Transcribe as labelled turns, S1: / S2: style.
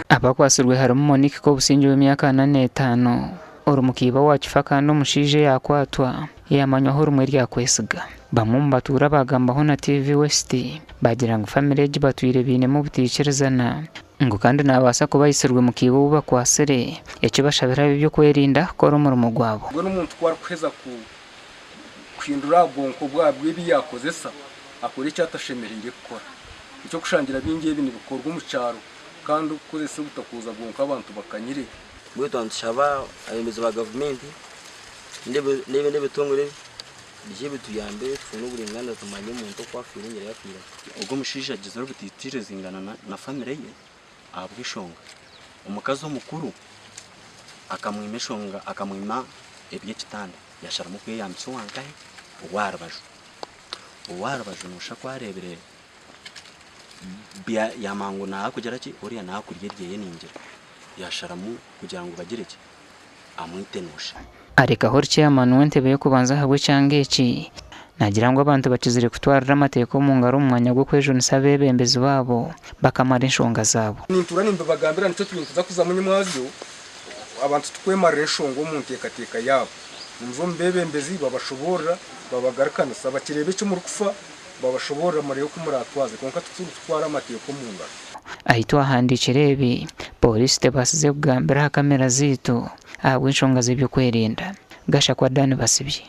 S1: Abakwatsirwe harimu Monique Kobusingye ow'emyaka 45, ori mukiiba wa kifa kandi omushaija eyakwatwa yaamanywaho rimwe rya Kwesiga. Bamwe omu batuura baagambaho na TV West baagira ngu famire egi batwire bainemu obutaikirizana ngu kandi naabaasa kuba aitsirwe mukiiba ou bakwatsire, eki bashabire ab'eby'okwerinda kukora omurimo gwabo.
S2: Mbwenu omuntu ku arikuheza kuhindura aha bwonko bwe ebi yaakozesa, akora eki atashemereire kukora. Eky'okushangira bingi ebi nibikorwa omu kyaro kandi okukozesa obutakuuza bwonka abantu bakanyire.
S3: Mbwenu twaba nitushaba abeebembezi ba gavumenti n'ebindi ebitongore biije bituyambe tufune oburingaaniza tumanye omuntu oku afiire engyeri yafiiremu.
S4: Ogwo omushaija agizire obutaikirizingana na famire ye ahabw'eshonga. Omukazi omukuru akamwima eshonga akamwima eby'ekitanda yasharamu kweyambisa owa nkahe? Ow'aha rubaju. Ow'aha rubaju noshusha ku areebire yamanya ngu naakugira ki? Oriya naakurya eryeye ningira. Yasharamu kugira ngu bagire ki? Amwite nosha.
S1: Arekaho ori chairman w'entebe y'okubanza ahabw'ekyanga eki, naagira ngu abantu bakizire kutwarira amateeka omu ngaro omu mwanya gw'okwejunisa abeebembezi baabo bakamara enshonga zaabo.
S2: Nintuura nimbibagambira nikyo turi nituza kuzamu nyimwazyo abantu tikwemarira enshonga omu nteekateeka yaabo. Nimuza omu beebembezi babashoboorora babagarukanisa bakireeba eki murikufa babashoboorora mureebe oku muraatwaze kwonka titurikutwara amateeka omu ngaro.
S1: Ahi twahandiikire ebi, Pooriisi tebaasize kugambira aha kamera zaitu ahabw'enshonga z'eby'okwerinda. Gashakwa Dan Basibye.